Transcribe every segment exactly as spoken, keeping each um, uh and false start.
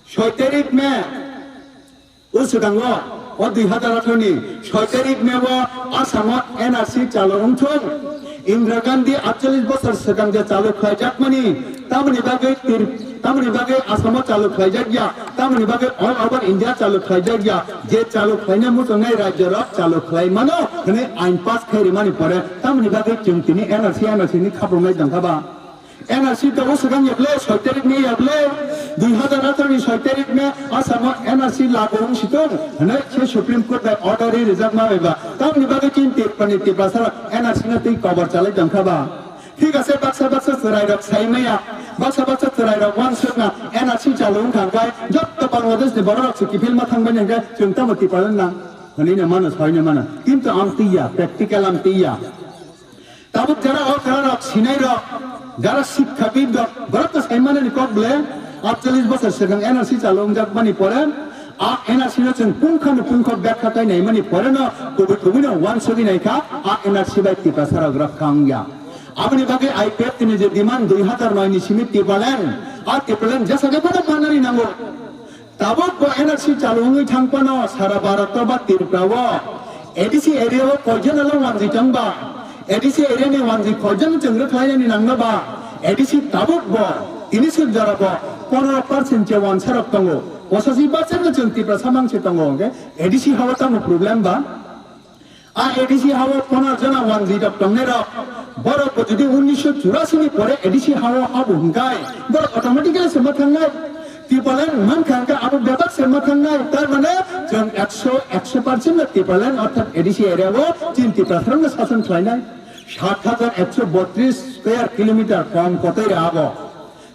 Soi tarik May, o swkango, o dui hazar atharo ni soi tarik May o Asamo N R C chalo wngthung. Indira Gandhi atchallis bosor swkang je chalo khlaijakmani, tamoni bagwi tir-, tamoni bagwi Asamo chalo khlaijakya, tamoni bagwi all over India chalo khlaijakya, je chalo khlaina muchungnai rajyorok chalo khlai mano hwnwi ain pass khai rimani pore, tamoni bagwi chwng tini N R C, N R C ni khaprwngnai tongkha ba? N R C tabuk swkang ya ble, soi tarik ni ya ble, dui hazar atharo ni soi tarik ni Asamo N R C lagu wng si tong hwnwi se Supreme Court bai order ri rijak ma bai ba. Tamoni bagwi chini Tripura ni Tiprasa rok N R C no twi kobar chalai tongkha ba? Thik ase, baksa baksa chwrai rok sai maya, baksa baksa chwrai rok uansuk na N R C chalo wng kha khe jotto Bangladesh ni borok rok se kiphil ma thang bai nang khe chwng tamo Tipraland na hwnwi no mano, sai no mano. Kintu ang twi ya, practical ang twi ya. Tabuk jara o jara rok sinai rok, jara sikkhawid rok, borok to sai manani kok ble, atchallis bosor swkang N R C chalo wngjak mani pore, a N R C no chwng pungkha no pungkha bekha kai nai mani pore no kubui kubui no uansugwi nai kha, a N R C bai Tiprasa rok rok kha wngya. Aboni bagwi I P F T ni je demand dui hazar noi ni simi Tipraland, a Tipraland jesa khe bono manani nango. Tabuk bo N R C chalo wngwi thang phano sara Bharat o ba Tripura o A D C area o koijon alo wanjwi tong ba? A D C area ni wanjwi koijon chwng rwkhlainani nangno ba? A D C tabuk bo tini suk jora bo pondro percent se wansa rok tongo, pochashi percent no chwng Tiprasa mangse tongo, hwnkhe A D C ha o tamo problem ba? A A D C ha o pono jona wanjwi rok tongnai rok, borok bo jodi unnisho churasi ni pore A D C ha o abo hwnkhe borok automatically se ma thangnai. Tipraland man kha hwnkhe abo bebak se ma thangnai. Tar mane chwng ekso, ekso percent no Tipraland orthat A D C area o chini Tiprasa rok no sason khlainai. Sat hajar ekso botris square kilometer kom kotoi re abo.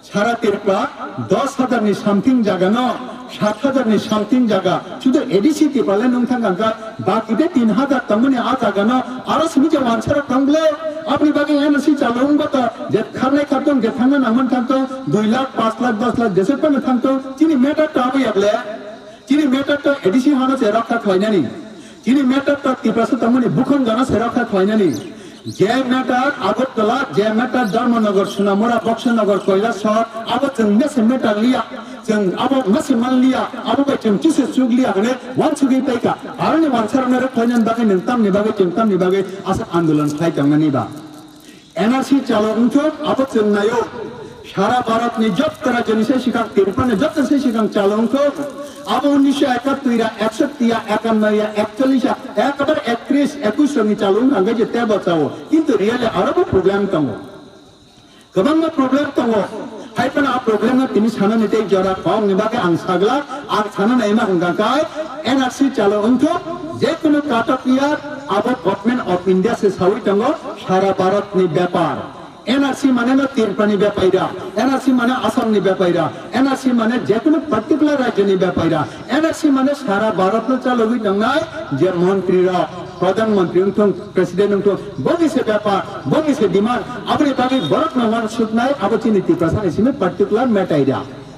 Sara Tripura dos hajar ni something jaga no, sat hajar ni something jaga, sudu A D C Tipraland wng thang kha, baki de tin hajar tongmani a jaga no, aro simi je wansa rok tong ble, aboni bagwi N R C chalo wng bato, je kharnai khartong, je thangna nangman thangtong, dui lakh, paanch lakh, dos lakh, jesek phano thangtong, chini matter to abo ya ble, chini matter to A D C hano se rokha khlainani. Chini matter to Tiprasa tongmani bukhang gana se rokha khlainani. Je matter Agartala, je matter Dharmanagar, Sonamura, Boxanagar, Kailasahar, abo chwng mese matter liya. Chwng abo mese man liya, abo bai chwng chise chuk liya hwnwi wansugwi paikha. Aroni wansa rokno rwkhlainani bagwi nwng tamni bagwi chwng tamni bagwi asa andolon khlai tongnani ba? N R C chalo wngthok, abo chwng naio. Sara Bharat ni jotto rajyo ni sai sikang, Tripura ni jotto sai sikang chalo wngthok. Abo unnisho ekattor ya, ekshoti ya, ekanno ya, ekchollish ya, ekbar ektrish, ekush rok ni chalo wngkha hwnkhe je tebo chao. Kintu really aro bo problem tongo. Kwbangma problem tongo. Hai phano a problem no tini sanani tei jora kok ni bagwi ang sagla, ang sana naima hwnkha khe N R C chalo wngthok, je kunu katok ya abo Government of India se sawi tongo, sara Bharat ni bepar. N R C mane no Tripura ni bepaira, N R C mane Assam ni bepaira, N R C mane jekunu particular rajyo ni bepaira, N R C mane sara Bharat no chalogwi tongnai je montri rok, pradhan montri wngthung, president wngthung, boni se bepar, boni se demand, aboni bagwi borok no wansuknai, abo chini Tiprasa ni simi particular metaira.